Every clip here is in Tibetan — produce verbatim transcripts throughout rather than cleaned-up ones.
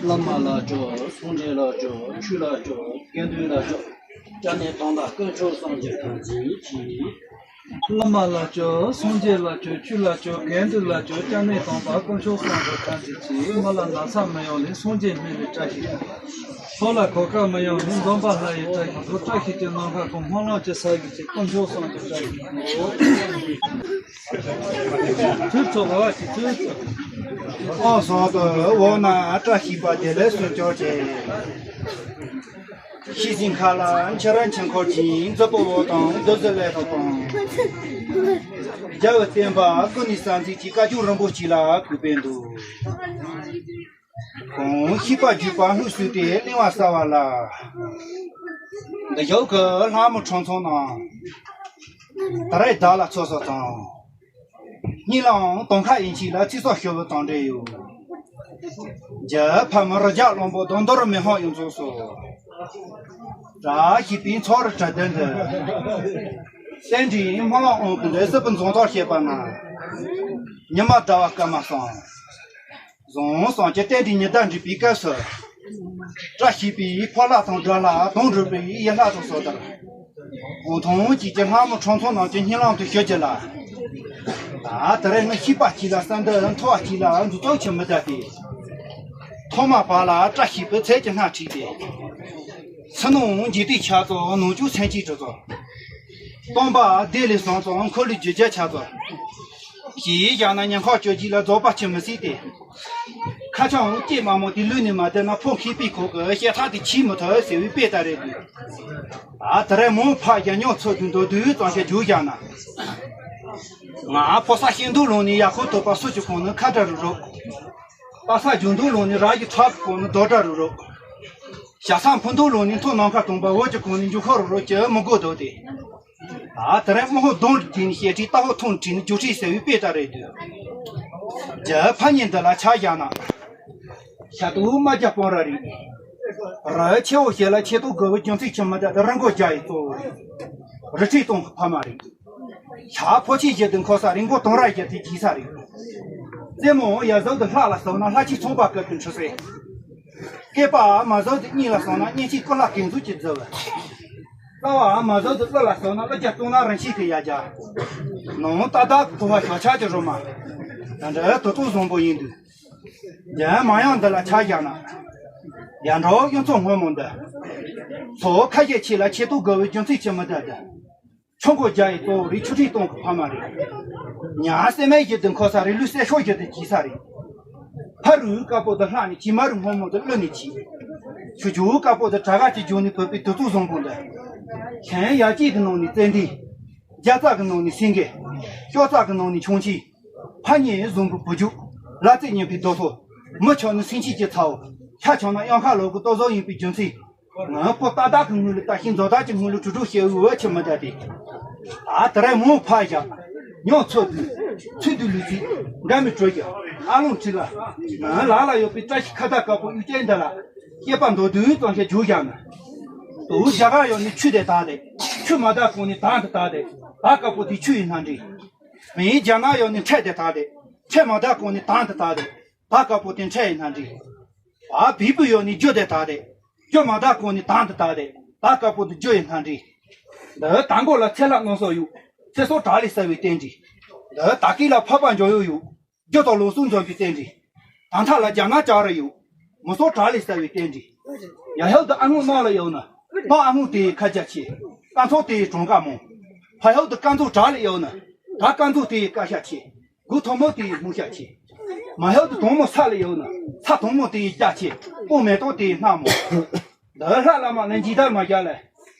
བླ་མ་ལ་སྐྱབས། སངས་རྒྱས་ལ་སྐྱབས། ཆོས་ལ་སྐྱབས། དགེ་འདུན་ལ་སྐྱབས། སྐྱབས་གནས་དམ་པ་དཀོན་མཆོག་གསུམ་གྱི་ཐམས་ཅད་ཀྱིས། བླ་མ་ལ་སྐྱབས། སངས་རྒྱས་ལ་སྐྱབས། ཆོས་ལ་སྐྱབས། དགེ་འདུན་ལ་སྐྱབས། སྐྱབས་གནས་དམ་པ་དཀོན་མཆོག་གསུམ་གྱི་ཐམས་ཅད་ཀྱིས། མི་ལ་ན་ཚ་མི་ཡོང་ནི་སངས་རྒྱས་སྨན་གྱི་བཀྲ་ཤིས་ཤོག། ལྷ་ལ་གོད་ཁ་མི་ཡོང་ནི་འཛོམས་པ་ལྷ་ཡི་བཀྲ་ཤིས་ཤོག། བཀྲ་ཤིས་ཀྱི་ནམ་མཁའ་གང་། སྨོན་ལམ་གྱི་ས་གཞི་ཅན། དཀོན་མཆོག་གསུམ་གྱི་བཀྲ་ཤིས་ཤོག། ཐུགས་ཚོགས་ལ་བ་ཞིག་ཐུགས་ཚོགས། ཨོ་ཟོག་ཏུ་འོ་ན་བཀྲ་ཤིས་པ་བདེ་ལེགས་སུ་གྱུར་ཅིག། ཤི་ཟིན་ཁ་ལ་འཆི་ར་འཆི་འཁོར་གྱིས། མཛུབ་པོ་བོ་དང་བདུད་རྩི་ལས་ཐོག་དང་། རྒྱལ་བའི་བསྟན་པ་ཀུན་ནས་གསལ་མཛད་ཀྱི། བཀའ་བརྒྱུད་རིན་པོ་ཆེ་ལ་གུས་པས་འདུད། གང་ཤེས་པ་བརྒྱུད་པ་དངོས་སུ་སྟེ། གླེང་བ་གསལ་བ་ལ། འདི་ཞོག་གི་ལྷ་མོ་ཁྲོམ་ཚང་ནང་། ད་རེས་བདག་ལ་ཚོགས་གསོག་དང་། སྙིང་ལའང་དོང་ཁ་ཡིན་ཆེད་ལ། ཚིག་སོགས་ཞུ་བ་དང་འབྲེལ་ཡོད། རྒྱ་ཕ་མ་རི་རྒྱ་གླང་པོ་དང་། མདོ་རུ་མི་ཕམ་གཡུ་མཚོ་སོགས། བཀྲ་ཤིས་པའི་མཚོ་རུ་གྲུ་ལྡན་འདི། རྟེན་འབྲེལ་སྨོན་ལམ་དབང་གི་ལས། སྲིད་པའི་འཛིན་སྟངས་བཤད་པ་ན། ཉི་མ་ཟླ་བ་སྐར་མ་གསུམ། གཟུངས་གསུམ་གྱི་རྟེན་འབྲེལ་ཉི་ཟླ་འདྲེས་པའི་སྐབས་སུ། བཀྲ་ཤིས་པའི་ཕོ་ལྷ་དང་དགྲ་ལྷ། དོན་གྲུབ་པའི་ཡུལ་ལྷ་དང་སོགས་ལྟར། འོང་ཐང་གཅིག་གི་ལྷ་མོ་ཁྲོམ་ཚང་རྣམས་ཀྱི་སྙིང་ལམ་དུ་ཞུ་རྒྱུ་ལ། ད་དེ་རིང་ངས་ཤེས་པ་གཅིག་ལ་གསལ་འདེབས། མཐོང་བ་གཅིག་ལ་མཛུབ་སྟོན་ཆེ་མི་བཏབ་པས། ཐོག་མ་བར་ལ་བཀྲ་ཤིས་པའི་ཚལ་གྱི་སྣ་ཁྲིད་དེ། ཕྱི་ནང་འཇིག་རྟེན་ཆགས་ཚོགས། ནང་བཅུད་སེམས་ཅན་གྲོགས་ཚོགས། སྟོན་པ་བདེ་ལེགས་བཟང་ཚོགས། འཁོར་ལོས་སྒྱུར་རྒྱལ་ཆགས་ཚོགས། ཞེས་བཞག་ན་ཉིན་ཁ་བཅོ་བརྒྱད་ལ་རྫོགས་པ་ཆེ་མི་སྲིད་དེ། ཁ་ཆང་སྐྱེས་མ་མོ་དེ་ལུས་ནས་མ་བསྡད་ན། ཕོ་མཁས་པའི་ཁོག་གི་བཤད་ཐག་དེ་ཆད་མི་ཐུབ་ཟེར་བའི་དཔེ་ལྟར་རེད་འདུག། ད་དེ་རིང་མོ་ཕ་ཡ་ཉོ་ཚོ་དུས་མདོར་བསྡུས་ཙམ་ཞིག་བརྗོད་བཞག་ན། ང་ཕོ་ས་ཤིང་སྡོང་ལོང་ནས་ཡར་འཁོར་ཐོག་པ་སུ་ཅིག་གོང་ནས་ཁ་བྲལ་རུ་རུ། པ་ས་ཇུང་སྡོང་ལོང་ནས་ར་གི་ཁྲག་གོང་ནས་རྡོ་བྲལ་རུ་རུ། ཞྭ་ས་ཕུ་སྡོང་ལོང་ནས་མཐོ་ནམ་མཁའ་སྟོང་པ་འོག་གི་གོང་ནས་འཇུ་ཁོ་རུ་རུ་ཅི་མི་དགོས་འདུག་སྟེ། ད་དེ་རིང་དམག་ཧོ་གདོང་རིགས་ནས་བཤད་ཁྲིད། རྟ་ཧོ་ཐོང་ཁྲིད་ནས་རྒྱུག་ཁྲིད་ཟེར་བའི་དཔེ་ལྟར་རེད་འདུག། རྒྱ་ཕ་ཉིན་འདི་ལ་ཆ་བཞག་ན། ཤ་དུག་རྨ་རྒྱ་སྤང་ར་རེད། རི་ཆེ་བོ་ཞིག་ལ་ཆེ་སྟོབས་དགོས་པའི་རྒྱུ་མཚན་ཆེ་མི་འདྲ་དེ་རི་མགོ་རྒྱ་ཡི་གཙོ་བོ་རེད། རི་ཁྲོད་སྟོང་གི་ཕ་མ་རེད། ཤ་ཕོ་ཆེ་བཞི་དུ་འཁོར་ས་རེད། མགོ་དུང་ར་བཞི་དུ་འགྱིག་ས་རེད། རྩེ་མོ་ཡ་ཟོག་དུ་ལྷ་ལ་སོགས་ན། ལྷ་ཆེན་ཚངས་པ་སྐབས་དུ་འཁྲུ་སེ། སྐེད་པ་མ་ཟོག་དུ་གཉིས་ལ་སོགས་ན། གཉེན་ཆེན་ཀུན་ལ་གེགས་མཛོད་ཀྱི་རྫི་བ། རྩ་བ་མ་ཟོག་དུ་ཀླུ་ལ་སོགས་ན། ཀླུ་རྒྱལ་སྟོང་ན་རིན་ཆེན་གྱི་ཡ་གྱལ། ནང་ཏག་ཏག་ཕོ་བ་ཞོ་ཆགས་ཀྱི་རོ་མ། ད་འདྲ་དུ་ཏུ་བཟང་པོ་ཡིན་དུས། རྒྱ་མ་ཡང་འདི་ལ་ཆ་བཞག་ན། ཡར་འབྲོག་གཡུ་མཚོ་སྔོན་མོ་འདི། མཚོ་ཁ་ཤས་ཆེ་ལ་ཆེ་སྟོབས་དགོས་པའི་རྒྱུ་མཚན་ཆེ་མི་འདྲ་འདི། ཆུ་མགོ་རྒྱ་ཡི་གཙོ་བོ་རེད། ཆུ་ཁྲིའི་སྟོང་གི་ཕ་མ་རེད། ཉ་སྲན་མའི་བཞི་དུ་འཁོར་ས་རེད། ལུག་སྲན་ཤོག་བཞི་དུ་འགྱིག་ས་རེད། ཕ་རུའི་དཀར་པོ་དུ་ལྷ་ནས་ཆེ། མ་རུའི་སྔོན་མོ་དུ་ཀླུ་ནས་ཆེ། ཆུ་རྒྱུའི་དཀར་པོ་དུ་བྲག་ག་གི་རྒྱུ་ནས་བུད་པའི་དུ་ཚོད་བཟང་པོ་འདི། ཤིང་ཡ་གཅིག་གི་ནང་ནས་ཙན་དན། རྒྱ་རྩ་གི་ནང་ནས་སེང་གེ། ཤོག་རྩ་གི་ནང་ནས་ཆུང་ཆེ། ཕ་ཉིན་བཟང་པོའི་བུ་རྒྱུད། ལ་རྩེ་སྙོམས་པའི་རྡོ་ཐོ། མི་ཆོག་ནི་སེང་ཆེན་གྱི་ཚ་བོ། ཤ་ཆོག་ན་གཡང་ཁ་ལོག་གི་ལྟོ་བཟོ་ཡིན་པའི་རྒྱུ་མཚན། ང་ཕོ་ཏག་ཏག་གི་ངོས་ལ་ལྟ་ཞིང་། མཛོ་ཏག་གི་ངོས་ལ་དྲུག་དྲུག་བཤད་འུ་འུ་ཆེ་མི་འདྲ་སྟེ། ད་དེ་རིང་མོ་ཕ་བཞག། ཉོ་ཚོ་དུས། ཚུལ་དུ་ལུས་ཚིག་འགའ་མི་གྲོལ་ཀྱང་། ཨ་ལོང་ཁྲི་ལ། ང་ལ་ལ་ཡོད་པའི་བཀྲ་ཤིས་ཁ་བཏགས་དཀར་པོ་གཡུ་ཅན་འདི་ལ། སྐྱེས་པ་མདོར་བསྡུས་ཙམ་ཞིག་བརྗོད་བཞག་ན། འུ་རྒྱ་གར་ཡོད་ནི་ཆུ་དེ་དག་དེ། ཆུ་མ་དག་གོང་ནི་དང་དུ་དག་དེ། ད་དཀར་པོ་དེ་ཆུ་ཡི་སྣ་འདྲེན། མི་ཡི་རྒྱ་ནག་ཡོད་ནི་ཁྲལ་དེ་དག་དེ། ཁྲལ་མ་དག་གོང་ནི་དང་དུ་དག་དེ། ད་དཀར་པོ་དེ་ཁྲལ་ཡི་སྣ་འདྲེན། ཨ་བི་བུ་ཡོད་ནི་རྒྱུ་དེ་དག་དེ། རྒྱུ་མ་དག་གོང་ནི་དང་དུ་དག་དེ། ད་དཀར་པོ་དེ་རྒྱུ་ཡི་སྣ་འདྲེན། འདི་དང་མགོ་ལ་ཚེ་ལྷ་སྣ་ཚོགས་ཡོད། ཚེ་སྲོག་བྲག་ལས་གསལ་བའི་རྟེན་འབྲེལ། འདི་ད་སྐེ་ལ་འཕགས་པ་འཇམ་དབྱངས་ཡོད། རྒྱུ་དང་ལོངས་སུ་འཛོམས་པའི་རྟེན་འབྲེལ། དང་ཐག་ལ་རྒྱ་ནག་ལྕགས་རི་ཡོད། མི་སྲོག་བྲག་ལས་གསལ་བའི་རྟེན་འབྲེལ། ཡ་ཧོ་དུ་ཨ་སྔོན་ནང་ལ་ཡོད་ན། མ་ཨ་སྔོན་དེའི་ཁ་རྒྱ་ཆེ། ཀ་མཚོ་དེའི་གྲངས་ཀ་མང་། ཕ་ཧོ་དུ་ཀ་མཚོ་བྲག་ལ་ཡོད་ན། ད་ཀ་མཚོ་དེའི་ཀ་ཤ་ཆེ། དགུ་ཐོན་མོ་དེའི་མུ་ཤ་ཆེ། མ་ཧོ་དུ་དོང་མོ་ས་ལ་ཡོད་ན། ས་དོང་མོ་དེའི་རྒྱ་ཆེ། སྤོ་མེ་ཏོག་དེའི་སྣ་མང་། འདི་ལྷ་བླ་མ་ལ་འཇིགས་དར་མ་བཞག་ལེ།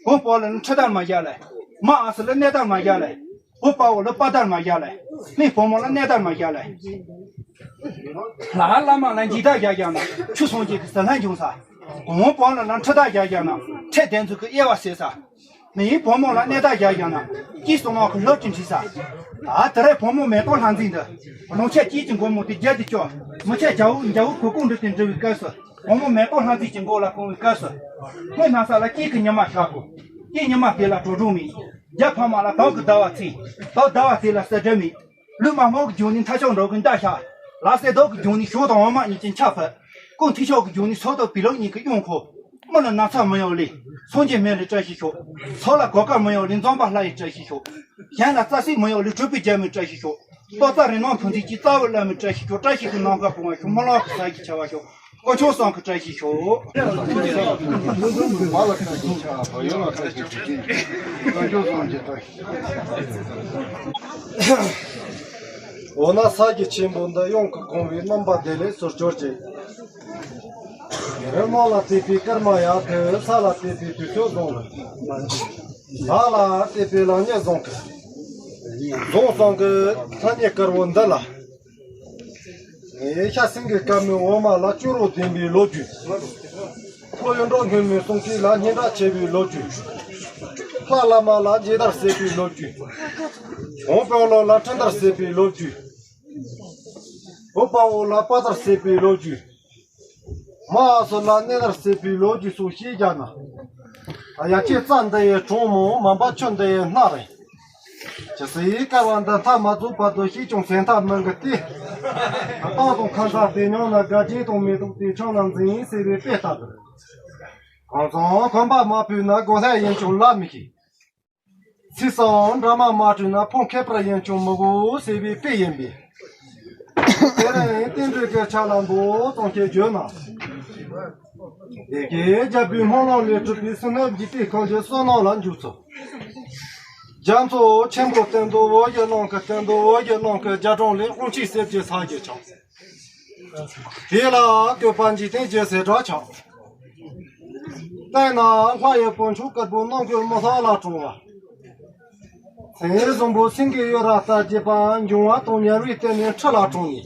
གོང་སྤོ་ལ་ཁྲི་དར་མ་བཞག་ལེ། མ་ཨ་སི་ལ་གནས་དར་མ་བཞག་ལེ། བུ་དཔའ་བོ་ལ་དཔའ་དར་མ་བཞག་ལེ། སྨན་བུ་མོ་ལ་གནས་དར་མ་བཞག་ལེ། ལྷ་བླ་མ་ལ་འཇིགས་དར་བཞག་བཞག་ན་ཆུ་སངས་རྒྱས་ཀྱི་ཟིལ་ལྷམ་འབྱུང་ས། གོང་སྤོ་ལ་ལ་ཁྲི་དར་བཞག་བཞག་ན་ཁྲི་ལྡན་ཚུལ་གྱི་དབྱེ་བ་ཟེར་ས། མི་ཡི་བུ་མོ་ལ་གནས་དར་བཞག་བཞག་ན་སྐྱིད་སོང་ངོ་གི་ལོ་གཅིག་འཁྲིད་ས། ད་དེ་རེ་བུ་མོ་མེ་ཏོག་ལྷ་མཛེས་འདི། གནོད་ཆེ་སྐྱིད་ཀྱི་མགོ་མོ་དེ་རྒྱལ་དུ་སྐྱོ། མི་ཆེ་རྒྱ་བོ་རྒྱ་བོ་གོ་ཀུང་འདྲི་དེ་འདྲི་བའི་སྐབས་སུ། བུ་མོ་མེ་ཏོག་ལྷ་མཛེས་ཀྱི་མགོ་ལ་གོང་བའི་སྐབས་སུ། སྔོན་ན་ས་ལ་སྐྱིད་ཀྱི་ཉི་མ་ཤར་གོ། སྐྱིད་ཉི་མ་དེ་ལ་དྲོ་གྲོགས་མེད། རྒྱ་ཕ་མ་ལ་དྭགས་ཀྱི་ཟླ་བ་ཚེས། དྭགས་ཟླ་བ་ཚེས་ལ་ས་སྒྲ་མེད། ལུས་མ་མོ་གི་འབྱུང་ནི་མཐའ་ཤོག་འགྲོ་གི་མདའ་ཤ། ལ་སེ་དོག་གི་འབྱུང་ནི་ཞོ་དང་འོ་མ་གཉིས་ཀྱི་ཆ་ཕུད། ཀུན་ཐིག་ཤོག་གི་འབྱུང་ནི་སོ་དང་བི་ལོག་གཉིས་ཀྱི་གཡོན་འཁོར། མི་ལ་ན་ཚ་མི་ཡོང་ལེ། སངས་རྒྱས་སྨན་ལ་བཀྲ་ཤིས་ཤོག་ཚོགས་ལ་གོ་སྐབས་མི་ཡོང་ལེ། འཛོམས་པ་ལྷ་ཡི་བཀྲ་ཤིས་ཤོག་གཞན་ལ་རྩ་སྲིད་མི་ཡོང་ལེ། གྲུབ་པའི་རྒྱལ་མོའི་བཀྲ་ཤིས་ཤོག་ལྟོ་རྩ་རིང་ནོ་ཐོན་ཚིག་གི་རྩ་བའི་བླ་མའི་བཀྲ་ཤིས་ཤོག་བཀྲ་ཤིས་ཀྱི་ནམ་མཁའ་སྤུངས་པ་ཤོག་སྨོན་ལམ་གྱི་ས་གི་ཆེ་བ་ཤོག་དཀོན་མཆོག་གསུམ་གྱི་བཀྲ་ཤིས་ཤོག་འོ་ན་ས་གཞི་ཆེན་པོ་འདི་དབྱངས་ཀྱིས་གང་བའི་རྣམ་པ་བདེ་ལེགས་སུ་གྱུར་ཅིག་རི་ནང་ལ་བལྟས་པའི་སྐར་མ་ཡག་གི། ས་ལ་བལྟས་པའི་དུས་ཚོད་བཟང་ལ། ལ་ལ་བལྟས་པའི་ལག་གཉིས་བཟང་གི། བཟང་བཟང་གི་ཐ་སྙད་དཀར་བོ་འདི་ལ། ངའི་ཤ་སེང་གེ་དཀར་མོའི་འོ་མ་ལ་སྐྱུ་རུ་ལྡན་པའི་ལོ་རྒྱུས། ལྷོ་ཡུལ་འབྲོག་སྔོན་མོའི་གསུང་སྐད་ལ་སྙན་གྲགས་ཆེ་བའི་ལོ་རྒྱུས། ལྷ་བླ་མ་ལ་མཇལ་དར་ཟེར་བའི་ལོ་རྒྱུས། བོང་དཔོན་ལོ་ལ་ཁྲི་དར་ཟེར་བའི་ལོ་རྒྱུས། བུ་དཔའ་བོ་ལ་དཔའ་དར་ཟེར་བའི་ལོ་རྒྱུས། མ་ཨ་སོ་ལ་གནས་དར་ཟེར་བའི་ལོ་རྒྱུས་སོགས་ཤེས་རྒྱ་ན། ཡ་ཁྱེད་རྩྭ་འདི་ཡི་གྲོང་མོ། མ་འབབ་ཆུ་འདི་ཡི་སྣ་རེད། ཇི་སྲིད་སྐལ་བ་འདི་མཐའ་མ་རྫོགས་བར་དུ་ཤེས་ཀྱང་ཟད་མཐའ་མི་འགུལ་ཏེ། ཏང་དང་ཁ་མཚར་དེ་མྱོང་ན། དགའ་སྐྱིད་དང་མེ་ཏོག་དེ་ཆང་ལ་འཛིན་ཟེར་བའི་དཔེ་ལྟ་བུ། གང་བྱུང་གོམ་པ་མ་སྤོས་ན་དགོན་ལྷ་ཡིན་ཀྱང་ལ་མི་ཤེས། ཚིག་གསུམ་འདྲ་མ་མ་བྲིས་ན་ཕོ་མཁས་པར་ཡིན་ཀྱང་མི་དགོས་ཟེར་བའི་དཔེ་ཡིན་པས། དེ་རིང་རྟེན་འབྲེལ་གྱི་ཆ་ལ་འབོ་གཙང་ཁྱེད་བརྗོད་ན། སྡེ་དགེ་རྒྱལ་པོའི་སྨོན་ལམ་ལས་གྲུབ་པའི་སུ་ནབ་འཇིག་རྟེན་ཁམས་ཀྱི་བསོད་ནམས་ལ་འཇུག་ཚུལ། རྒྱ་མཚོ་ཆེན་པོ་སྟེང་དུ་བོད་ཀྱི་གླིང་གི་སྟེང་དུ་བོད་ཀྱི་གླིང་གི་རྒྱ་གྲོང་ལས་དབང་ཆེན་གསེར་གྱི་ས་གཞི་ཆགས། དེ་ལ་བཀོད་པ་འཇིག་རྟེན་གྱི་ཟེར་སྒྲ་ཆགས། བལྟས་ན་ལྷ་ཡི་དཀོན་མཆོག་དཀར་པོ་སྣང་གི་མི་ལྷ་ལ་དྲངས་པ། མཚན་བཟང་པོ་སེང་གེ་གཡུ་རལ་ལྟར་བརྗིད་པ་འབྱུང་བ་དང་ཉེ་བའི་རྟེན་ནས་ཁྲི་ལ་དྲངས་ནས།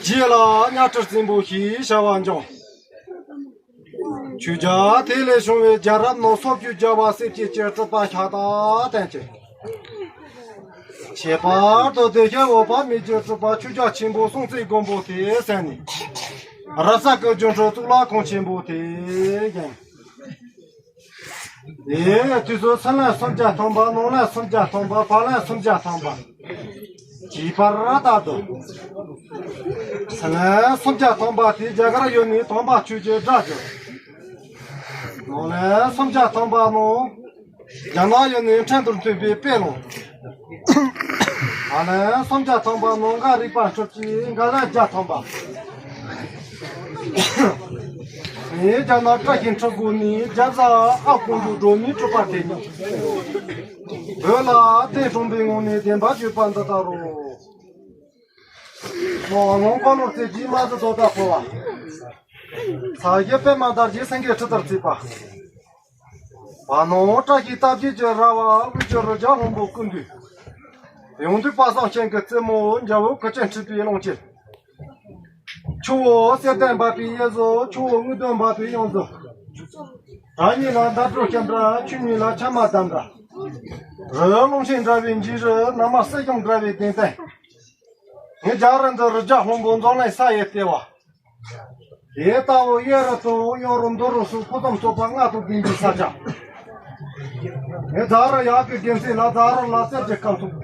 རྗེས་ལ་གཉའ་ཁྲི་བཙན་པོ་ཞེས་བྱ་བ་འབྱུང་། ཆོས་རྒྱལ་དེ་ལས་བྱུང་བའི་རྒྱལ་རབས་ནང་སོ་བརྒྱད་རྒྱལ་བ་སྲས་བཅས་ཀྱི་གྲུབ་པ་ཤ་སྟག་བསྟན་ཅིང་། ཁྱད་པར་དུ་དེ་ཤ་འོད་དཔག་མེད་ཀྱི་གྲུབ་པ་ཆོས་རྒྱལ་ཆེན་པོ་སྲོང་བཙན་སྒམ་པོ་དེ་གསན་ནས། རབ་གསལ་གྱི་སྒྱུ་འཕྲུལ་གཙུག་ལག་ཁང་ཆེན་པོ་དེ་བཞེངས། དེའི་དུས་སུ་ཕྱི་ལན་སུམ་བརྒྱ་ཐམ་པ། ནང་ལན་སུམ་བརྒྱ་ཐམ་པ། ཕར་ལན་སུམ་བརྒྱ་ཐམ་པ། བྱས་པར་ལྟར་དུ། ཕྱི་ལན་སུམ་བརྒྱ་ཐམ་པ་དེ་རྒྱ་གར་ཡུལ་ནས་དམ་པ་ཆོས་ཀྱི་སྒྲ་བསྒྱུར། ནང་ལན་སུམ་བརྒྱ་ཐམ་པ་ནང་རྒྱ་ནག་ཡུལ་ནས་ཁྲིན་ཏུར་ཐོན་པའི་དཔེ་ལོ། ཕར་ལན་སུམ་བརྒྱ་ཐམ་པ་ནང་འགའ་རིག་པ་འཁྲུལ་གྱིས་འགའ་ལན་བརྒྱ་ཐམ་པ། ངས་རྒྱ་ནག་བཀྲ་ཤིས་འཁྲུལ་སྒོ་ནས་རྒྱ་བཟའ་ཨ་ཀོང་ཇོ་སྒྲོལ་མའི་གྲུབ་པ་དེ་ཉིད། བོད་ལ་གདན་དྲངས་པའི་ངང་ནས་བདེན་པ་བརྗོད་པ་འདི་ལྟར་རོ། ནང་ལོང་བཀའ་ལོར་རྩེ་གྱིས་མ་ཟི་རྡོ་དག་ཕོ་བ། ས་གཞི་པད་མ་དར་གྱིས་སེང་གེ་ཁྲི་ལྟར་བརྩིགས་པ། བར་སྣང་བཀྲ་ཤིས་རྟ་བརྒྱད་ཀྱི་ར་བ། དབུས་ཀྱི་རི་རྒྱལ་ལྷུན་པོ་ཀུན་འདུས། ཡང་སྟོད་པ་སངས་ཆེན་གྱི་རྩེ་མོ། རྒྱལ་པོ་གུ་ཅན་ཁྲི་པའི་ཀློང་ཆེན། ཆུ་བོ་གསེར་ལྡན་འབབ་པའི་གཡས་སུ། ཆུ་བོ་དངུལ་ལྡན་འབབ་པའི་གཡོན་དུ། བྲག་གཉིས་ལ་འདབ་སྦྲུལ་ལྕམ་དྲལ། ཆུ་གཉིས་ལ་ཕྱག་མ་འདམ་དྲལ། རི་ཀླུང་ཆེན་འདྲ་བའི་འཇིགས་རི། ནགས་མ་གསེར་གཞོང་འདྲ་བའི་གདན་སྟེང་། ངའི་རྒྱལ་རི་འདི་རི་རྒྱལ་ལྷུན་པོ། འཛམ་གླིང་ས་ཡི་ལྟེ་བ། དེ་ལྟ་བུ་གཡས་རུ་དུ་གཡོན་རུ་མདུན་རུ་སུ་ཕུ་ཙམ་ཚོགས་པ་ལྔ་དང་ལྡན་པའི་ས་ཆ། ངས་ཛ་རུ་ཡ་གི་རྒྱལ་མཚན་ལ་ཛ་རུ་ལ་གསེར་གྱི་སྐམ་ཚོགས།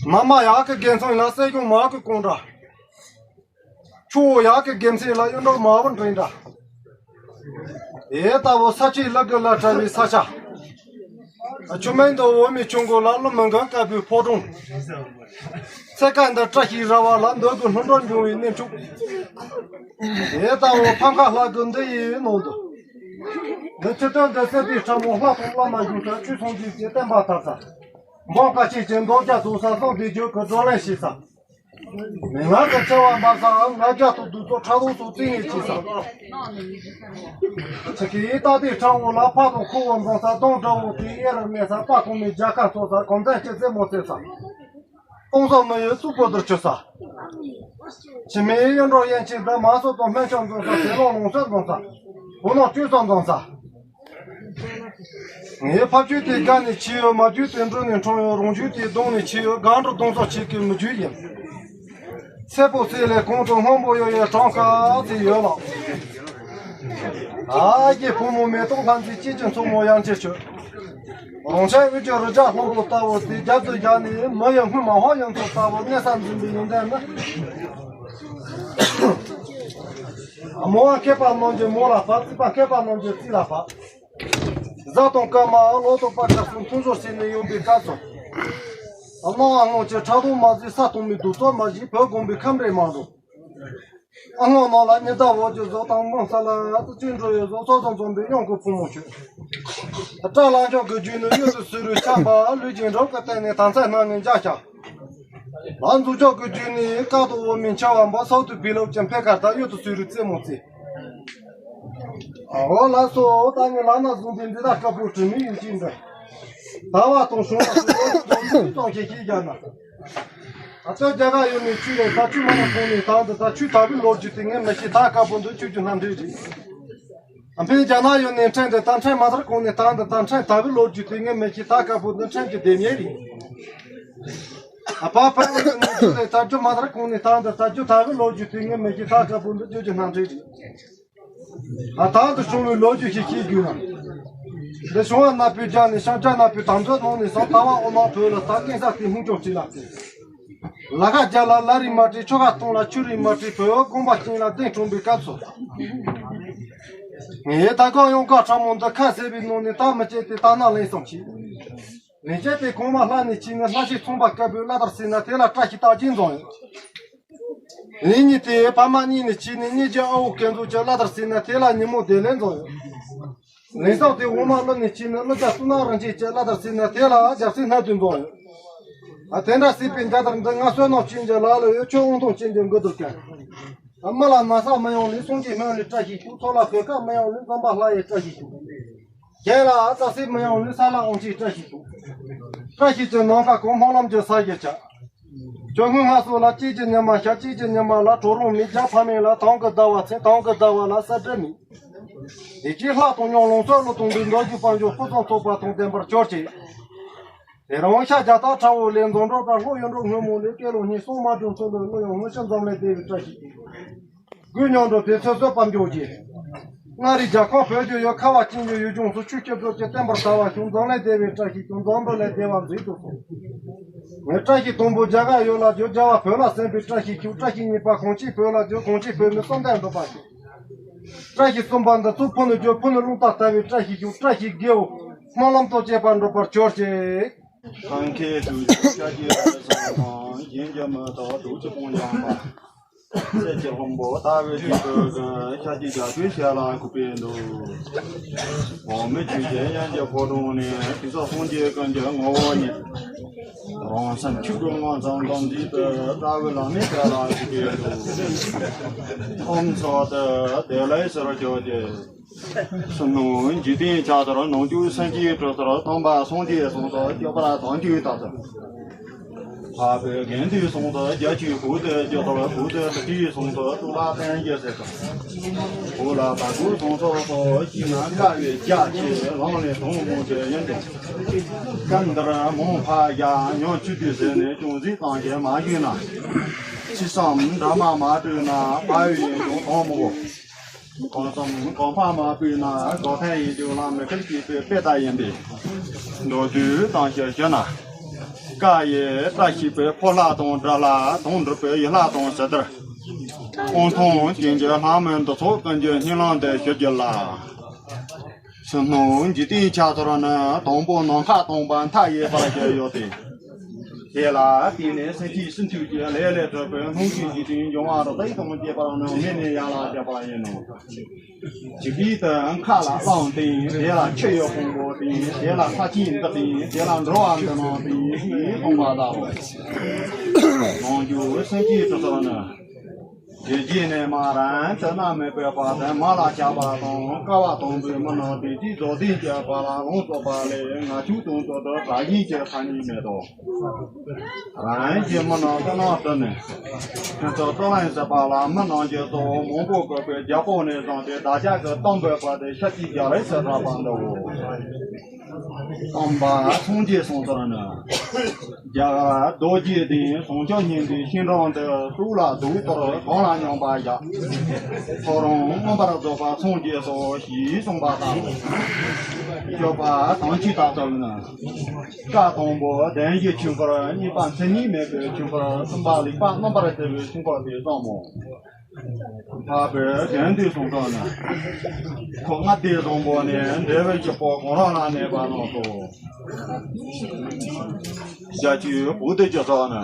མ་མ་ཡ་གི་རྒྱལ་མཚན་ལ་གསེར་གཞོང་མ་གི་ཀོང་སྒྲ། ཆུ་བོ་ཡ་གི་རྒྱལ་མཚན་ལ་གཡུ་འབྲུག་མ་བུ་འབྲིང་སྒྲ། དེ་ལྟ་བུ་ས་ཆེན་ལ་དགུ་ལ་བྲལ་བའི་ས་ཆ། ཆུ་སྨད་འདི་འོ་མའི་ཆུ་འགོ་ལ་ཀླུ་མོ་མགོན་དཀར་པོའི་ཕོ་བྲང་། ཚེ་དཀར་འདི་བཀྲ་ཤིས་ར་བ་ལ་འདོད་དགུ་ལྷུན་གྲུབ་འབྱུང་བའི་གནས་འཕྲོ། དེ་ལྟ་བུ་ཕམ་ཁ་ལྷ་དགུ་འདི་ཡི་ནང་དུ། འདི་ཆུ་སྟོད་འདི་གསེར་དུས་ཁྲ་མོ་ལྷ་དང་བླ་མ་གཞུང་དུ་ཆོས་སྲུང་རྒྱུད་ཀྱི་བསྟན་པ་དར་ས། འབངས་བཀའ་ཆོས་ཀྱི་མདོ་རྒྱ་རྫོགས་ས་གསང་བདེ་རྒྱུད་ཀྱི་བགྲོ་གླེང་བྱེད་ས། མི་ངག་གི་འཆི་བ་འབར་ས་ང་རྒྱལ་དུ་བདུད་ཚོགས་ཁྲག་འཐུང་སོགས་རྩིས་ངེས་བྱེད་ས། ཆུ་ཁའི་སྟག་གདོང་ཁྲ་བོ་ལ་ཕ་དང་ཁུ་བོ་འཛོམས་ས། གདོང་དྲག་པོ་དེའི་གཡས་རུ་གནས་ས། དཔའ་གོང་མའི་རྒྱལ་ཁ་འཚོགས་ས། གོམ་བཟང་སྤྱི་རྩེ་མོ་རྩེ་ས། སྟོང་བཟང་མི་ཡི་གཙུག་པོ་དུར་ཆུ་ས། ཕྱི་མའི་གཡུ་འབྲུག་ཡན་ཆད་འདི། མ་སོགས་དང་སྨན་ཆུང་འཛོམས་ས། དེ་ལོ་ལོངས་སྤྱོད་འཛོམས་ས། བུ་ནོར་བཅུད་ཙམ་འཛོམས་ས། ངའི་ཕ་རྒྱུད་དེ་རྒ་ནས་འཆི་ཡོད། མ་རྒྱུད་དེ་འབྲུ་ནས་འཁྲུངས་ཡོད། རོང་རྒྱུད་དེ་གདོང་ནས་འཆི་ཡོད། སྒང་དྲུག་གདོང་སོགས་ཆེ་གེ་མི་རྒྱུད་ཡིན། ཚེ་ཕོ་ཚེ་ལས་གོང་དུ་སྔོན་པོ་ཡོད་ཡོད་གྲངས་ཀ་ཚེ་ཡོད་ལགས། ཨ་རྒྱའི་བུ་མོ་མེ་ཏོག་ལྷ་མཛེས་སྐྱིད་ཀྱི་མཚོ་མོ་ཡང་ཆེ་ཆོད། རོང་ཆེན་དབུས་ཀྱི་རི་རྒྱ་ལྷུན་པོ་ལྟ་བུ་དེ་རྒྱབ་ཏུ་བཞག་ནས་མི་ཡི་སྔོན་མ་ཧོ་ཡང་ཚོ་ལྟ་བུ་གནས་ས་འཛིན་པའི་ཡོན་ཏན་ནི། མོ་བ་མཁས་པ་རྣམས་ཀྱི་མོ་ལ་བབ། རྩིས་པ་མཁས་པ་རྣམས་ཀྱི་རྩིས་ལ་བབ། གཟའ་དང་སྐར་མ་ལོ་དང་པ་སྐབས་སུ་མཐུན་སྦྱོར་བྱས་ནས་ཡོང་པའི་སྐབས་སུ། སྣང་བ་སྔོན་གྱི་ཁྲག་འཐུང་མ་བཟོད། ས་སྟོང་མའི་གདུག་ཚོགས་མ་བཞེས། བོད་དགོན་པའི་ཁམས་རེ་མ་འགྲོ། སྔོན་ནང་ལ་ཉི་ཟླ་འོད་ཀྱི་བཟོ་དང་མང་ས་ལ་ཏུ་ཅི་འགྲོ་ཡོད་བཟོ་ཚོགས་སུ་འཛོམས་པའི་གཡང་གི་ཕུང་མོ་ཁྱོད། སྐྲ་ལ་འཇོག་གི་རྒྱུད་ནི་གཡུ་ཟི་སུ་རུ་ཆགས་པ། ལུས་ཀྱི་འགྲམ་གྱི་སྟེང་ནས་དྭངས་གསལ་སྣ་ལྔའི་འཇའ་ཤར། ལ་འཛུགས་འཇོག་གི་རྒྱུད་ནི་དཀར་དང་འོ་མའི་འཆར་བ་འབར། སོག་ཏུ་བི་ལོག་ཅན་འཕེལ་ཁར་དང་གཡུ་ཏུ་སུ་རུ་རྩེ་མོ་རྩེ། ཨོ་ལགས་སོ། ད་ངས་ལག་ན་བཟུང་སྟེ་འདི་དག་སྐབས་བུ་དྲི་མི་ཡིན་གྱིན་འདི། ཟླ་བ་དང་བྱུང་བ་སུ་ཡོད་ཀྱི་ཚོད་ཙམ་ཞིག་ཤེས་བཞག་ན། ད་ལྟ་རྒྱ་གར་ཡུལ་ནས་ཆུ་རེད། ད་ཆུ་མ་ན་ཁོང་ནས་ད་འདི་ད་ཆུ་དར་བུའི་ལོ་རྒྱུས་དེ་ངས་མི་ཤེས། ད་སྐབས་བུ་འདི་ཆུ་རྒྱུ་སྣ་འདྲེ་རེད། ཨ་ཕའི་རྒྱ་ནག་ཡུལ་ནས་ཕྲན་དེ་ད་ཕྲན་མ་དར་གོང་ནས་ད་འདི་ད་ཕྲན་དར་བུའི་ལོ་རྒྱུས་དེ་ངས་མི་ཤེས། ད་སྐབས་བུ་འདི་ཕྲན་གྱི་ལྡེམ་ཡས་རེད། ཨ་ཕ་ཕ་ཡུལ་ནས་ཆུ་རེད། ད་རྒྱུ་མ་དར་གོང་ནས་ད་འདི་ད་རྒྱུ་དར་བུའི་ལོ་རྒྱུས་དེ་ངས་མི་ཤེས། ད་སྐབས་བུ་འདི་རྒྱུ་རྒྱུ་སྣ་འདྲེ་རེད། ད་དུང་བྱུང་བའི་ལོ་རྒྱུས་ཤིག་ཤེས་དགོས་ན། འདི་བྱུང་བ་ནག་པོའི་རྒྱ་ནས་ཤང་རྒྱ་ནག་པོའི་དམ་རྫས་ནང་ནས་སང་ལྟ་བ་ཨོ་མ་བོད་ལ་ད་ཀེང་ས་དེ་སྔོན་ཅོག་ཅི་ལ་བལྟས། ལ་ཁ་རྒྱ་ལ་ལ་རིགས་མ་བྲིས། ཆོ་ག་སྟོང་ལ་ཆུ་རིགས་མ་བྲིས། བོད་དགོན་པ་ཅན་ལ་གདན་དྲོངས་པའི་སྐབས་སུ། ངས་ད་གང་ཡོང་ག་ཁྲ་མོ་འདི་ཁ་ཟས་པའི་ནང་ནས་ད་མི་བྱེད་དེ་ད་ན་ལེན་སོང་ཆེ། ལན་བྱས་ཏེ་གོང་མ་ལྷ་ནས་ཕྱིན་ནས་ལྷ་ཞིག་ཚོང་པ་དཀར་པོའི་བླ་དར་ཟིན་ན་དེ་ལ་བཀྲ་ཤིས་རྟགས་ཅན་འཛོམས་ཡོད། ལན་གཉིས་ཏེ་ཕ་མ་གཉིས་ནས་ཕྱིན་ནས་གཉིས་ཀྱི་ཨ་འོ་སྐལ་མཛོད་ཀྱི་བླ་དར་ཟིན་ན་དེ་ལ་ཉིན་མོ་བདེ་ལེགས་འཛོམས་ཡོད། ལན་གསུམ་ཏེ་འོ་མ་ཀླུ་ནས་ཕྱིན་ནས་ཀླུ་རྒྱལ་གཙུག་ན་རིན་ཆེན་གྱི་བླ་དར་ཟིན་ན་དེ་ལ་རྒྱལ་སྲིད་སྣ་བདུན་འཛོམས་ཡོད། ཨ་དེ་འདྲ་སྲིད་པའི་མཇལ་དར་འདི་ང་བསོད་ནམས་ཅན་གྱི་ལག་ལ་ཡོད། ཁྱོད་དབང་ཐང་ཅན་གྱི་མགུལ་དུ་བཀལ། ཨ་མི་ལ་ན་ཚ་མི་ཡོང་ལེ་སངས་རྒྱས་སྨན་ལ་བཀྲ་ཤིས་ཤོག་ཚོགས་ལ་གོད་ཁ་མི་ཡོང་ལེ་འཛོམས་པ་ལྷ་ཡི་བཀྲ་ཤིས་ཤོག་རྒྱལ་ལ་ཨ་རྟག་སེ་མི་ཡོང་ལེ་ས་ལ་དབང་ཆེན་བཀྲ་ཤིས་ཤོག་བཀྲ་ཤིས་ཀྱི་ནམ་མཁའ་གང་སྨོན་ལམ་གྱི་ས་གཞི་ཆགས། ཇོ་སྔོན་སྔ་སོ་ལ་གཅིག་གི་ཉི་མ་ཤར། གཅིག་གི་ཉི་མ་ལ་གྲོག་རོང་མི་རྒྱ་ཕ་མེས་ལ་དང་གི་ཟླ་བ་ཚེ། དང་གི་ཟླ་བ་ལ་ས་འབྲུ་མི། དེ་གའི་ལྷ་དང་ཉང་ལོང་སོགས་ལོ་དང་འདུས་མདོ་རྒྱུད་དཔལ་འབྱོར་ཕུན་སུམ་ཚོགས་པ་དང་ལྡན་པར་གྱུར་ཅིག་དེ་རིང་ཤར་རྒྱག་སྟག་ཁྲ་བོ་ལས་འཛོམས་འགྲོ་དང་ལྷོ་ཡུལ་འགྲོ་སྔོན་མོ་ལས་སྐྱེ་ལོ་གཉིས་སོང་མ་སྒྲོན་ཚོ་ལོ་ལོ་ཡང་སྔོན་ཕྱི་འཛམ་གླིང་བདེ་བའི་བཀྲ་ཤིས། དགུ་ཉང་འགྲོ་དེ་ཚོ་བསོད་པ་འཇོག་རྗེས། མངའ་རིས་རྒྱལ་ཁམས་བོད་ཀྱི་ཡུལ། ཁ་བ་ཅན་གྱི་ཡུལ་ལྗོངས་སུ་ཆོས་སྐྱོབ་རྫོགས་ཀྱི་བསྟན་པར་དར་བ་བྱུང་། འཛམ་གླིང་བདེ་བའི་བཀྲ་ཤིས་ཤོག་འཛམ་བུ་གླིང་བདེ་བ་མཛེས་སུ་སོང་། ངས་བཀྲ་ཤིས་དང་པོ་རྒྱ་གར་ཡུལ་ལ་བརྗོད། རྒྱལ་བ་བོད་ལ་གསན་པའི་བཀྲ་ཤིས་ཤོག་བཀྲ་ཤིས་གཉིས་པ་གངས་ཅན་བོད་ལ་བརྗོད། གངས་ཅན་བོད་མི་གསུམ་ལྡན་འགྲུབ་པར་ཤོག་བཀྲ་ཤིས་གསུམ་པ་འདི་ཚོ་ཕུ་ནུ་བརྗོད། ཕུ་ནུ་རླུང་རྟ་ལྟ་བུའི་བཀྲ་ཤིས་ཤོག་བཀྲ་ཤིས་དགེའོ་སྨོན་ལམ་དང་བཅས་པ་འགྲུབ་པར་གྱུར་ཅིག་གང་ཁེ་ཏུ་ཡོད་ཤཱཀྱའི་རིགས་སམ་དང་། གཞན་གྱིས་མི་ཐུབ་རྡོ་རྗེ་སྤུངས་ཀྱང་མ། གསེར་གྱི་ལྷུན་པོ་ལྟ་བུའི་དཀྱིལ་འཁོར་གྱི། ཤཱཀྱའི་རྒྱ་མཚོའི་ཞལ་ལ་གུས་པས་འདུད། འོག་མིན་ཆོས་ཀྱི་དབྱིངས་ཀྱི་ཕོ་བྲང་ནས། དེང་སང་སངས་རྒྱས་ཀུན་གྱི་ངོ་བོ་ཉིད། རང་སེམས་ཆོས་སྐུ་དངོས་སུ་མཐོང་མཛད་པའི། ལྟ་བུའི་བླ་མའི་ཞལ་ལ་གུས་པས་འདུད། ཨོཾ་སྭ་སྟི་བདེ་ལེགས་ཟེར་བརྗོད་ཅིག་སུ་ནུ་འཇིག་རྟེན་ཆགས་དུས་ནང་བཅུད་སེམས་ཅན་གྲོལ་དུས་སྟོན་པ་སངས་རྒྱས་གསུང་དུ་སྐྱོབ་པར་དམ་ཆོས་ལྟར་དུ། འཕགས་པའི་དགེ་འདུན་གསུང་དུ་རྒྱ་ཆོས་གོ་དེ་རྒྱ་ཐོག་གོ་དེ་ལ་ཁྲིད་གསུང་དུ་གཙུག་ལག་རྟེན་གྱི་ཟེར་དུ། འོ་ལ་དྭགས་པོའི་གསུང་ཚོགས་སོགས་ཤིང་ན་དཀའ་བའི་རྒྱ་ཆེ་ལང་ལས་དོང་མོ་ཆེ་ཡིན་ཏེ། སྐབས་འདིར་མོ་ཕ་རྒྱ་ཉོ་ཆུ་དུས་ཟེར་ནས་ཅུང་ཟིག་བཏང་ཞེས་མ་ཞུས་ན། ཅི་བསམ་འདྲ་མ་མ་སྤྲོས་ན་དཔའ་བོའི་ཡིད་འོང་དོན་མོ། གང་བསམ་གང་ཕ་མ་སྤོས་ན་གོ་ཐལ་ཡིན་རྒྱུ་ལ་མི་ཁེལ་གྱིས་པའི་དཔེ་ལྟ་ཡིན་པས། མདོར་བསྡུས་དང་ཞིབ་ཞུ་ན། བཀའ་ཡི་བཀྲ་ཤིས་པའི་ཕོ་ལྷ་དང་དགྲ་ལྷ་དོན་འགྲུབ་པའི་ཡུལ་ལྷ་དང་ཞི་དར། དབང་ཐང་ཅན་གྱི་ལྷ་མོ་འདི་ཚོ་ཀུན་གྱི་སྙིང་ལམ་དུ་ཞུ་རྒྱུ་ལ། ཕྱི་སྣོད་འཇིག་རྟེན་ཆགས་ཚུལ་ནི་དང་པོ་ནམ་མཁའ་སྟོང་པ་མཐའ་ཡས་པར་བཤད་ཡོད་དེ། དེ་ལ་བརྟེན་ནས་སེམས་ཅན་སུ་འདུས་ཀྱི་ལས་ལས་གྲུབ་པའི་སྣང་སྲིད་འཇིག་རྟེན་འབྱུང་བ་རིགས་དྲུག་དང་བཅས་པ་ནི་མེ་ནས་ཡར་ལ་བརྒྱབ་པ་ཡིན་ནོ། ཇི་སྐད་དུ་མཁའ་ལ་ལྷ་བསྟིམ། དེ་ལ་ཆུ་ཡི་ཕུང་པོ་བསྟིམ། དེ་ལ་ས་ཆེན་འདི་བསྟིམ། དེ་ལ་འགྲོ་བ་འདི་རྣམས་བསྟིམ་ཞེས་གསུངས་པ་ལྟ་བུ། ནང་རྒྱུད་སེམས་བསྐྱེད་དུ་གསོལ་ནི། དེ་རྗེས་ནས་མ་རང་དུ་ན་མེད་པའི་བར་དུ་མ་ལ་ཆགས་པ་དང་སྐལ་བ་དང་པོའི་མི་རྣམས་དེ་དུས་རྫོགས་ལྡན་གྱི་བར་ལ་ལོངས་སྤྱོད་པ་ལས་ང་ཁྱོད་དང་དོ་དོ་གྲགས་ཅན་གྱི་ཐ་སྙད་མེད་དོ། རང་གི་མི་རྣམས་ཀུན་ན་བསྟུན་ནས། ཁྱོད་ཚོ་སྤྲོ་ལན་ཟེར་བ་ལ་མི་རྣམས་ཀྱི་གཙོ་བོ་མང་པོ་བཀོད་པའི་རྒྱལ་པོ་ནས་བཟུང་སྟེ་བདག་ཅག་གི་གཏམ་འབོད་པ་དེ་ཤ་ཅིག་རྒྱག་རེས་ཟེར་བ་འདྲ་བོ། སྟོན་པ་སངས་རྒྱས་གསུངས་ཚུལ་ནི། རྒྱ་གར་རྡོ་རྗེ་གདན་བྱང་ཆུབ་སྙིང་པོའི་ཤིང་དྲུང་དུ་གཙུག་ལག་རྡོར་གཏོར་གང་ལ་སྙོམས་པར་བཞག་ཐོ་རངས་མངོན་པར་རྫོགས་པ་སངས་རྒྱས་སོ་ཞེས་གསུངས་པ་ལྟ་བུ། སྤྱོད་པ་དམ་ཆོས་ལྟ་ཚུལ་ནི། བཀའ་དང་པོ་བདེན་བཞིའི་ཆོས་འཁོར། གཉིས་པ་མཚན་ཉིད་མེད་པའི་ཆོས་འཁོར། གསུམ་པ་ལེགས་པར་རྣམ་པར་བལྟ་བའི་ཆོས་འཁོར་དེ་ཙམ་མོ། འཕགས་པའི་དགེ་འདུན་གསུང་སྟངས་ནི། ཁོ་ལྔ་སྡེ་བཟང་པོ་ནས་འབྲས་བུ་ཆོས་པོ་གང་རུང་ལ་གནས་པ་རྣམས་སོ། རྒྱ་ཆོས་བོད་དུ་གྱུར་ས་ནི།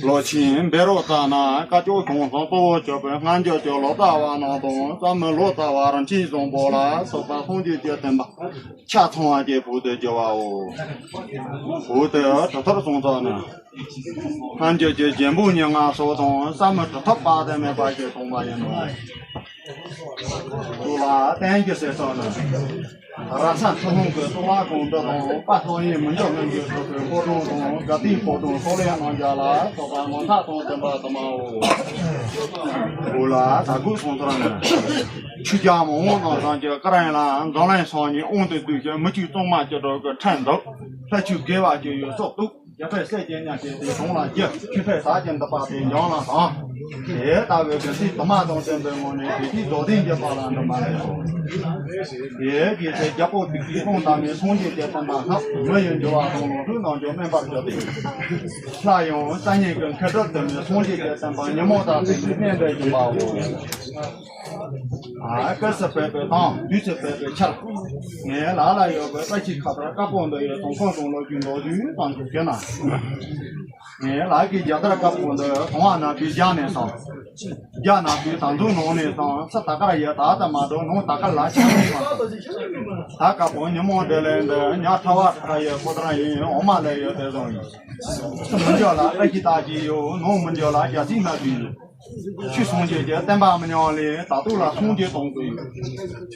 ལོ་ཆེན་བཻ་རོ་ཙ་ན་བཀའ་ཆོས་གང་བཟང་གཙོ་བོ་གྱུར་པའི་སྔ་འགྱུར་གྱི་ལོ་ཙཱ་བ་རྣམས་དང་བཙུན་མོ་ལོ་ཙཱ་བ་རིན་ཆེན་བཟང་པོ་ལ་སོགས་པ་སངས་རྒྱས་ཀྱི་བསྟན་པ་ཆ་ཚང་བ་གྱི་བོད་དུ་གྱུར་བའོ། བོད་དུ་གྲུབ་ཐོབ་གསུང་སྟངས་ནི། སྔ་འགྱུར་གྱི་རྒྱལ་པོ་ཉེར་ལྔ་སོགས་དང་བསམ་མི་གྲུབ་ཐོབ་དཔག་ཏུ་མེད་པ་ཞིག་གསུངས་པ་ཡིན་ནོ། གཙུག་ལག་བསྟན་བཅོས་ཟེར་སོགས་ནི། ར་ས་ཁྲི་ལྷུང་གི་གཙུག་ལག་ཁང་འདི་དང་དཔལ་ཏང་ཡོན་མི་འགྱུར་གླིང་གི་གཙུག་གི་ཕོ་བྲང་དང་དགའ་ལྡན་ཕོ་བྲང་སོགས་ལས་རྣམ་རྒྱལ་ལ་སོགས་པ་ངོ་མཚར་དང་ལྡན་པ་དུ་མའོ། བོད་ལ་དར་གོས་གསུང་ཚུལ་ནི། ཆོས་རྒྱལ་མང་པོ་རྣམས་ཀྱང་བཀའ་དྲིན་ལ་འཛམ་གླིང་སང་ཉིན་དབང་དུ་བསྡུས་ཤིང་མི་བསྐྱོད་གཙང་མ་སྐྱེ་འགྲོ་གི་ཁྲིམས་འདུག་ལྷ་ཆོས་དགེ་བ་ཅན་ཡོད་སོགས་འདུག་རྒྱལ་པོའི་སྲས་ཀྱི་མཉམ་བཞག་དེ་གྲོང་ལ་རྒྱུ། ཆོས་འཕེལ་དར་གྱི་འདུག་པ་དེ་འཇམ་ལ་དྭངས། དེ་ལྟ་བུའི་དགེ་ཚུལ་དུ་མ་དང་ལྡན་པའི་ངང་ནས་དེ་དུས་རྫོགས་ལྡན་གྱི་བར་ལ་འགྲོ་མ་ལས་སོ། དེའི་དགེ་ཚུལ་རྒྱལ་པོ་དེ་གིས་སྟོང་དང་ནི་སངས་རྒྱས་ཀྱི་བསྟན་པ་སྔགས་མི་ཡི་འགྱུར་བ་དང་ལོངས་སྤྱོད་རྣམས་ཀྱང་དམན་པར་གྱུར་ཏེ། སླར་ཡང་སང་ཉིན་གྱི་མཁས་གྲུབ་དུ་མས་སངས་རྒྱས་ཀྱི་བསྟན་པ་ཉོན་མོངས་དང་བྲལ་བའི་གནས་འདིར་བྱོན་པའོ། ཨ། སྐབས་སུ་བབ་པའི་དང་དུས་སུ་བབ་པའི་ཆར། ངའི་ལག་ལ་ཡོད་པའི་བཀྲ་ཤིས་ཁ་པར་དཀར་པོ་འདི་ཡི་དོན་ཁུངས་དང་ལོ་རྒྱུས་མདོར་བསྡུས་ཙམ་ཞིག་ཞུས་ན། ངའི་ལག་གི་རྒྱལ་དར་དཀར་པོ་འདི་གདོང་བ་ནག་པོས་བརྒྱབ་ནས་སོང་། རྒྱ་ནག་པོས་ད་དུང་ནང་ནས་སོང་། ཚུར་ད་གར་ཡི་དྭགས་དུ་མ་འགྲོ། ནང་ད་གར་ལ་ཆགས་ནས་སོང་། ད་དཀར་པོ་ཉིན་མོ་འདི་ལས་འདི་ཉག་ཕྲ་བ་ཕྲ་ཡི་ཁོ་ཐག་ཡིན། འོ་མ་ལས་ཡོད་དེ་བཟང་ཡིན། ཕྱི་མི་འཇོག་ལ་བཀྲ་ཤིས་རྟགས་ཅན་ཡོད། ནང་མི་འཇོག་ལ་རྒྱལ་སྲིད་སྨད་པའི་ཡོད། ཆོས་སངས་རྒྱས་ཀྱི་བསྟན་པ་མི་ཉམས་ལེ། ད་དུང་ལ་སངས་རྒྱས་གཏོང་དགོས་ཡོད།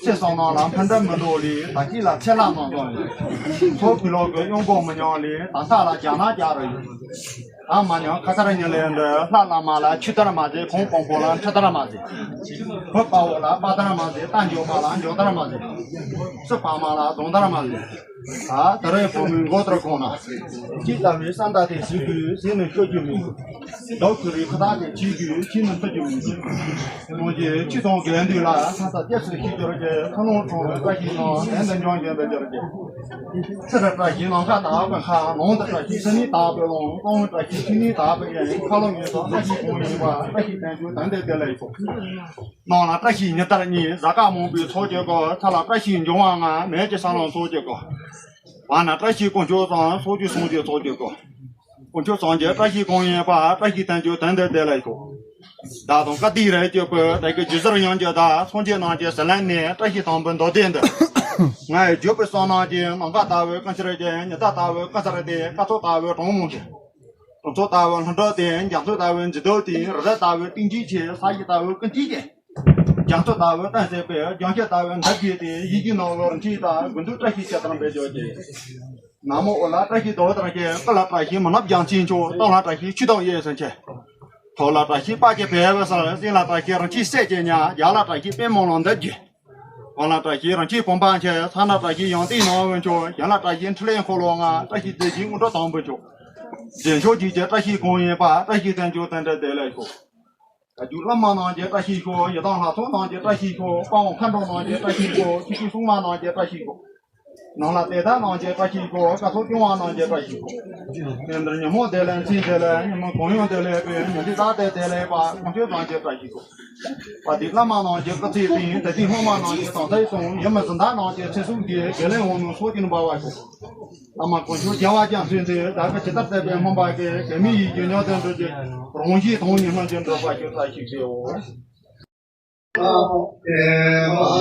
ཚེ་བསོད་ནམས་ལ་འཕེལ་འགྲིབ་མི་འགྲོ་ལེ། ད་ཅི་ལ་ཚེ་ལྷ་རྣམས་ཙམ་ཡོད། ཚོགས་ཀྱི་ལོག་གི་གཡང་འབོད་མི་ཉམས་ལེ། ད་མཐའ་ལ་རྒྱ་ནག་རྒྱ་རུ་ཡོད། ད་མ་ཉམས་ཁ་ཐར་ཉིད་ལས་འདི། ལྷ་བླ་མ་ལ་ཆོས་དར་མ་ཟེར། གོང་དཔོན་པོ་ལ་ཁྲི་དར་མ་ཟེར། བུ་དཔའ་བོ་ལ་དཔའ་དར་མ་ཟེར། རྟ་མགྱོགས་པ་ལ་མགྱོགས་དར་མ་ཟེར། སྲིད་པ་མ་ལ་གདོང་དར་མ་ཟེར། ད་ད་རེས་བུ་མོའི་མགོ་ལྟར་གོང་ན། ཅི་ལྟ་བུའི་བསམ་དག་དེ་ཟིན་དུས་ཟིན་ནས་ཤོར་རྒྱུ་མིན། བདག་གི་རིགས་ཁ་ཐག་དེ་བྱེད་རྒྱུ་ཕྱིན་ནས་ཐུབ་རྒྱུ་མིན། ཁོང་གིས་ཆོས་དང་དགེ་འདུན་ལ་ས་ས་སྐྱབས་སུ་ཤི་གྱུར་གྱི། ཁ་ནང་གྲོང་བའི་བཀྲ་ཤིས་ནང་དན་དུ་འཇོམས་ཀྱི་འདི་གྱུར་གྱི། ཚེ་རབས་བཀྲ་ཤིས་ནམ་མཁའ་དག་པའི་མཁའ། ནང་དུ་བཀྲ་ཤིས་ཕྱི་ནས་དག་པའི་ལུང་། གསང་བའི་བཀྲ་ཤིས་ཕྱི་ནས་དག་པའི་དབྱིངས། ཁ་ལོ་ངན་སོགས་བཀྲ་ཤིས་གང་ཡིན་པ། བཀྲ་ཤིས་བསྟན་བཅོས་དོན་དེ་དེ་ལ་ཡིན་སོ། ནང་ལ་བཀྲ་ཤིས་ཉི་ལྟར་གཉིས། གཟའ་སྐར་མང་པོའི་ཚོགས་ཀྱི་སྐོར། མཐའ་ལ་བཀྲ་ཤིས་འབྱུང་བ་ལྔ། མེད་ཀྱི་ས་ལམ་ཚོགས་ཀྱི་སྐོར། བར་ན་བཀྲ་ཤིས་དཀོན་མཆོག་གསུམ། ཚོགས་ཀྱི་སངས་རྒྱས་ཚོགས་ཀྱི་སྐོར། དཀོན་མཆོག་གསུམ་གྱི་བཀྲ་ཤིས་གང་ཡིན་པ། བཀྲ་ཤིས་བསྟན་བཅོས་དོན་དེ་དེ་ལ་ཡིན་སོ། བདག་དང་བཀའ་དྲིན་རེ་གཅོད་པའི་བདག་གི་རྒྱུ་ཟུར་ཡོངས་ཀྱི་བདག་སངས་རྒྱས་རྣམས་ཀྱི་ཟིལ་གནོན་ནས། བཀྲ་ཤིས་དང་པོའི་མདོ་སྡེ་འདི། ང་ཡི་བརྗོད་པའི་བསོད་ནམས་ཀྱིས། ནམ་མཁའ་ལྟ་བུའི་སྐུ་མཆེད་ཀྱིས། ཉི་ཟླ་ལྟ་བུའི་སྐུ་མཚར་དེ། སྐར་ཚོགས་ལྟ་བུའི་གྲངས་མང་དེ། གྲངས་ཚོད་ལྟ་བུའི་ལྷུན་གྲུབ་དེ། རྒྱ་མཚོ་ལྟ་བུའི་འཇིགས་སྡུད་དེ། རི་རབ་ལྟ་བུའི་གཏིང་འཇིགས་ཆེ། ས་གཞི་ལྟ་བུའི་ཀུན་སྐྱིད་ཀྱི། རྒྱ་མཚོ་ལྟ་བུའི་གཏིང་ཟབ་པའི། རྒྱང་ཤེལ་ལྟ་བུའི་འདབ་བརྒྱད་དེ། ཡིད་ཀྱི་ནོར་བུ་རིན་ཆེན་དང་། དགུན་དུས་བཀྲ་ཤིས་ཆེ་ལྟར་འབེབས་ཀྱོག་གི། ནག་མོ་འོད་ལ་བཀྲ་ཤིས་རྡོ་ལྟར་ཁེངས། སྐུ་ལ་བཀྲ་ཤིས་མི་ནག་རྒྱལ་མཚན་མཆོག་སྟོད་ལ་བཀྲ་ཤིས་ཆོས་དང་དབྱེར་མེད་ཆེ། ཐོག་ལ་བཀྲ་ཤིས་དཔལ་གྱི་བེ་བོ་ཟེར། སེང་ལ་བཀྲ་ཤིས་རིན་ཆེན་སྲས་ཀྱི་ཉ། རྒྱབ་ལ་བཀྲ་ཤིས་པད་མོ་ལོ་འདབ་བརྒྱད། བར་ལ་བཀྲ་ཤིས་རིན་ཆེན་བུམ་པ་ཆེ། ས་ན་བཀྲ་ཤིས་ཡང་སྟེང་ནོར་བུ་མཆོག་གཞན་ལ་བཀྲ་ཤིས་འཕྲིན་ལས་འཁོར་ལོ་ལྔ། བཀྲ་ཤིས་རྩེ་གཅིག་དངོས་གྲུབ་དང་པོ་མཆོག་རྗེས་ཕྱོགས་ཀྱི་བཀྲ་ཤིས་གང་ཡིན་པ། བཀྲ་ཤིས་བསྟན་འགྱུར་དེ་འདྲ་བདེ་ལེགས་ཤོག་བཀའ་བརྒྱུད་བླ་མ་རྣམས་ཀྱི་བཀྲ་ཤིས་ཤོག་ཡི་དམ་ལྷ་ཚོགས་རྣམས་ཀྱི་བཀྲ་ཤིས་ཤོག་དཔའ་བོ་མཁའ་འགྲོ་རྣམས་ཀྱི་བཀྲ་ཤིས་ཤོག་ཆོས་སྐྱོང་སྲུང་མ་རྣམས་ཀྱི་བཀྲ་ཤིས་ཤོག་ནང་ལ་བདེ་དག་རྣམས་ཀྱི་བཀྲ་ཤིས་ཤོག་བཀའ་ཚོགས་སྐྱོང་བ་རྣམས་ཀྱི་བཀྲ་ཤིས་ཤོག་དེ་འདིར་ཉིན་མོ་བདེ་ལེགས་མཚན་བདེ་ལེགས། ཉིན་མོ་གང་ཡང་བདེ་ལེགས་པའི་ཉིན་བདེ་ལྟ་སྟེ་བདེ་ལེགས་པ་གང་ཆོས་རྣམས་ཀྱི་བཀྲ་ཤིས་ཤོག་བཀའ་བརྒྱུད་བླ་མ་རྣམས་ཀྱི་བཀའ་ཚིག་དང་། དད་ཅན་སློབ་མ་རྣམས་ཀྱི་དམ་ཚིག་དང་། ཡུམ་གཟི་མདངས་རྣམས་ཀྱི་ཚེ་སྲོག་གི་དགེ་ལེགས་འོང་ནས་ཚོགས་ཀྱི་འབར་བ་ཤོག་བླ་མ་དཀོན་མཆོག་རྒྱལ་བ་རྒྱ་མཚོའི་མཛོད། བདག་གིས་ཇི་ལྟར་བསྟན་པའི་སྨོན་པ་གིས། གེགས་མེད་ཡིད་ཀྱི་ཉམས་དང་འགྲོགས་ཀྱི་རང་གཞན་དོན་གཉིས་སྨིན་གྱི་འགྲུབ་པ་ཤོག་བཀྲ་ཤིས་བདེའོ།